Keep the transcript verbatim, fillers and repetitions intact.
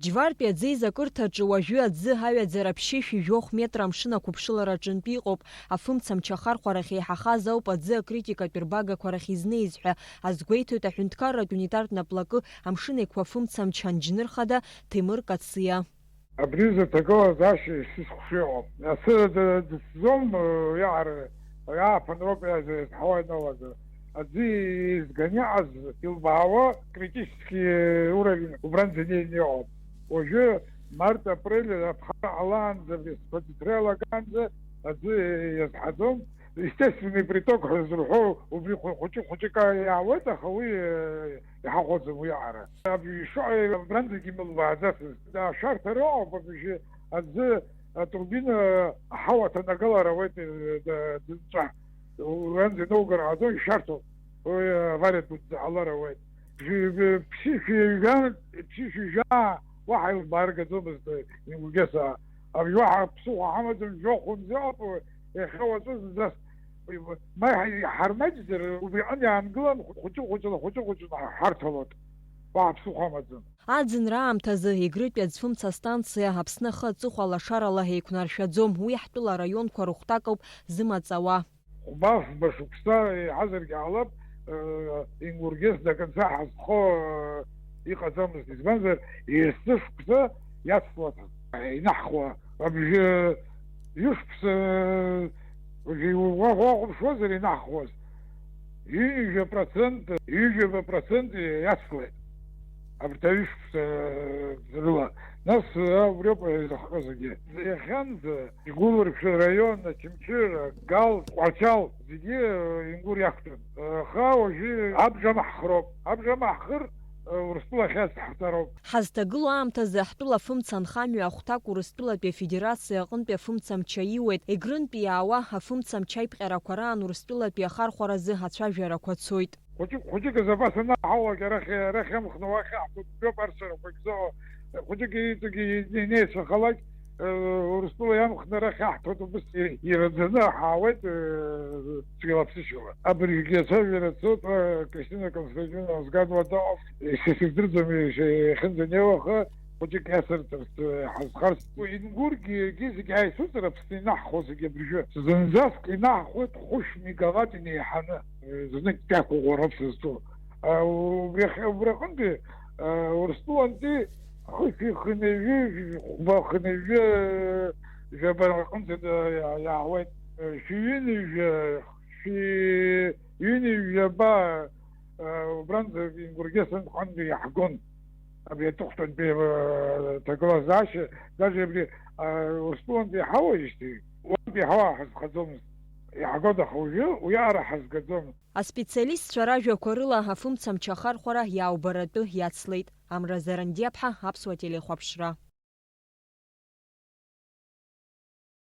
Џьвартәи аӡы изакырҭаҿы уажәы аӡы аҩаӡара ԥшьышәи жәохә метр амшын ақәыԥшылара аҿынтә иҟоуп. Афымцамч ахархәарахь еиҳахаз ауп аӡы акритикатә рбагақәа рахь изнеиз ҳәа азгәеиҭоит аҳәынҭқарратә унитартә наплакы амшын еиқәа фымцамч анџьныр хада Ҭемыр Кациа. Абри зыҭагылазаашьа исызхәшо иҟоуп. Асы д-, дыцәӡом, э, иаара, ааԥын роуп иазҳауа ианалага. Аӡы изганы иҟаз илбаауа критический уровень убранӡа инеины иҟоуп. Уажәы март, апрель аԥхара ҟалаанӡа, абри сқәа ӡыҭра иалагаанӡа аӡы иазҳаӡом. Естественный приток ҳәа зырҳәо убри хәы-, хәыҷы-хәыҷык иаауеит, аха уи, э, иҳахәаӡом уи аҟара. Абри ишыҟоу абранӡагьы имылбааӡацызт. Ашәарҭара ыҟоуп абжьы аӡы атурбина аҳауа аҭанагалара ауеит, э, д-, дынҵәа. Уранӡа иноугар ҟаҵо ишәарҭоуп. Уи авариа дуӡӡа ҟалар ауеит. Бжьы-, б-, ԥсышәи жәа, ԥсышәи жәаа уаҳа илбааргаӡомызт, э, Ингургеса. Абри уаҳа ԥсыхәа ҳамаӡам, жәохәымза ыҟоуп, иахьа уаҵәы зынӡас. Ма иҳа-, иҳармаҷзар, убри аҟны иаангылан, хәыҷы-хәыҷла, хәыҷы-хәыҷла ҳарҭалоит. Уаҳа ԥсыхәа амаӡам. Аӡынра аамҭазы Егрытәи аӡфымца астанциа Аԥсны ахы аҵыхәа лашарала еиқәнаршәаӡом, уи ҳтәыла араионқәа рыхәҭакоуп зымаҵ ауа. Хәба-фба шықәса еиҳазаргьы ҟалап, э, Ингургес даканца ҳазхо, э, иҟаӡамызт, избанзар, есышықәса иацлон инаҳхуа, абжьы ҩышықәса, э, уа-, уахәаԥшуазар инаҳхуаз, ҩынҩажәа процент, ҩажәаба процент иацлеит. Абарҭ аҩышықәса рыла. Нас, а, убриоуп изыхҟьо зегьы. Иахьанӡа Игәыларшәа араион, Очамчыра, Гал, Тҟәарчал зегьы, а, Ингәыр иақәтәан. Аха уажәы абжа амаҳхроуп. Абжа амаҳхыр, а, Урыстәыла ахьаҵаҳҵароуп. Ҳазҭагылоу аамҭазы ҳтәыла афымца анхамҩа ахәҭак Урыстәылатәи Афедерациа аҟынтәи афымцамч аиуеит. Егрынтәи иаауа афымцамч аиԥҟьарақәа раан Урыстәылатәи ахархәаразы ацәажәарақәа цоит. Хәыҷык, хәыҷык азапас анаҳауагь арахь, арахь иамхны уахь иаҳҭоит, жәаба арцарақәагь зо, хәыҷык иҵегьы инеицәахалак, э, Урыстәыла иамхны арахь иаҳҭоит, убыс ираӡаны ҳаауеит, э, цәгьала-ԥсышьала. Абыржәгьы ацәажәара цоит, э, Кристина Константиновна Зганова дыҟоуп, исыздырӡом, иахьынӡанеиуа, аха хәыҷык иасырҵарц, э, ҳазхарц. Ингургьы, егьи зегьы ааицәыҵыр, Аԥсны инаҳхуа зегьы абыржәы. Зынӡаск инаҳхуеит хәышә мегаватт инеиҳаны. Знык иақәыӷәӷәароуп сызҿу. А, убри ахь-, убри аҟынтәи, а, Урыстәылантәи хышәи хынҩажәи, хәба хынҩажәи, жәаба рҟынӡа, а, иа-, иаауеит. Шәи ҩынҩажәа, шәи ҩынҩажәаба, а, убранӡа Ингургес аҟынтәи иаҳгон. Абри аҵыхәтәантәи, а, ҭагылазаашьа, даже абри, а, Урыстәылантәи иҳауаижьҭеи, уантәи иҳауа ҳазхаӡомызт. Иаҳгода, аха уажәы уиаҟара ҳазгаӡом. Аспециалистцәа ражәақәа рыла, афымцамч ахархәара иаубаратәы иацлеит. Амра Зарандиаԥҳа, Аԥсуа телехәаԥшра.